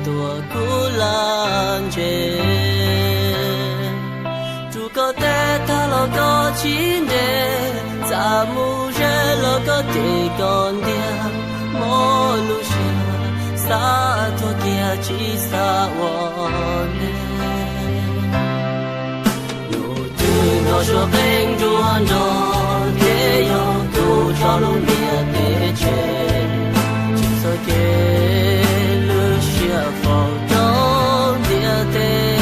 tuaj kuv laj ntse. Rub koj tes tag los koj tsis nres, txaj mus ze los koj cem koj ntiag, mob lub siab xav tuag kiag tsis xav ua neeg. Nus twg nrog suab qeej nruab nrog, ces yog tus tso lub ntiaj teb tseg, tsis txoj kev lwj siab faus rau ntiaj teb.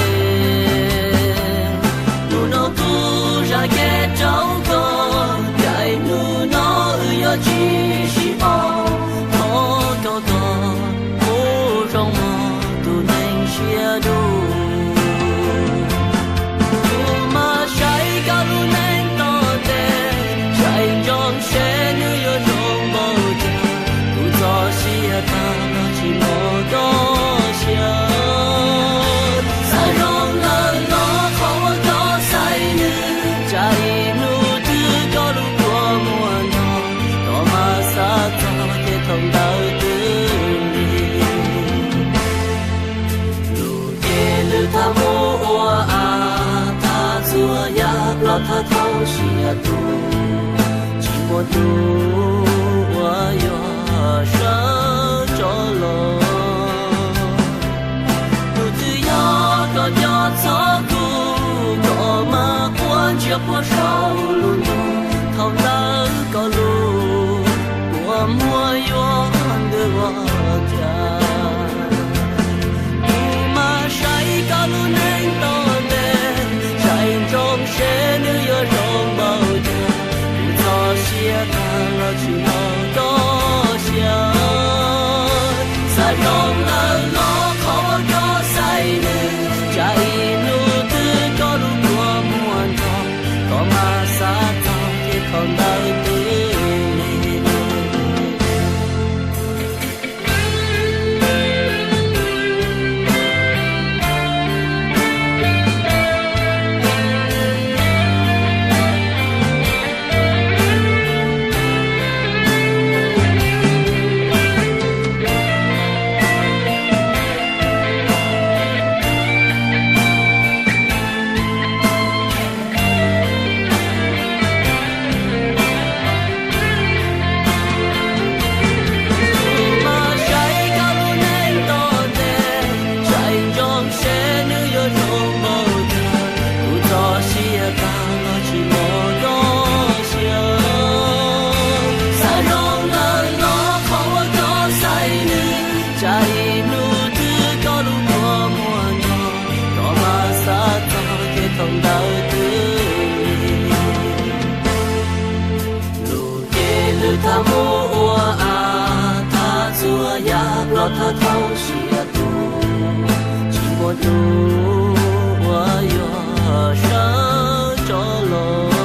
Nus no kuv zam kev rau koj, caij nus no wb yuav tsis sib paub, thov koj kom kuv zoo mog tus neeg siab dub. Kuv mas saib koj lub neej tom ntej, saib ntsoov seb nws yuav zoo npaum cas. Kuv txoj sia tag los tsis mloog koj siab. Xav zoo lawm los qhov uas koj xaiv nws, tsam ib hnub twg koj lub kua muag nrog, koj mas xav txog ces thaum ntawd twb lig. Lus ces lwm thaj mus ua a, thaj txhua yam ploj thaj thaum sia tu, tsis muaj tus uas yuav sawv rov los. Tus twg yog koj cov txhob kuv, koj mas quaj ntsiag puag saum lub ntuj, thaum ntawd koj lub kua muag yuav ntws ua cas. Kuv mas saib koj lub neej tom ntej, saib ntsoov seb nws yuav zoo npaum cas. Kuv txoj sia tag los tsis mloog koj siab. Xav zoo lawm los qhov uas koj xaiv nws, tsam ib hnub twg koj lub kua muag nrog, koj mas xav txog ces thaum ntawd twb lig. Kuv mas saib koj lub neej tom ntej, saib ntsoov seb nws yuav zoo npaum cas. Kuv txoj sia tag los tsis mloog koj siab. Xav zoo lawm los qhov uas koj xaiv nws, tsam ib hnub twg koj lub kua muag nrog, koj mas xav txog ces thaum ntawd twb lig. Lus ces lwm thaj mus ua a, thaj txhua yam ploj thaj thaum sia tu, tsis muaj tus uas yuav sawv rov los.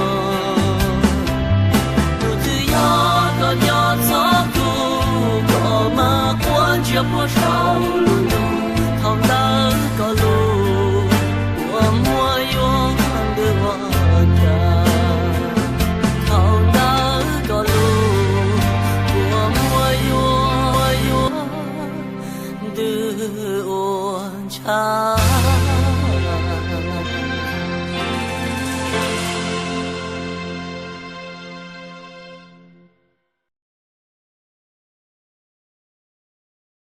Tus twg yog koj cov txhob kuv, koj mas quaj ntsiag puag saum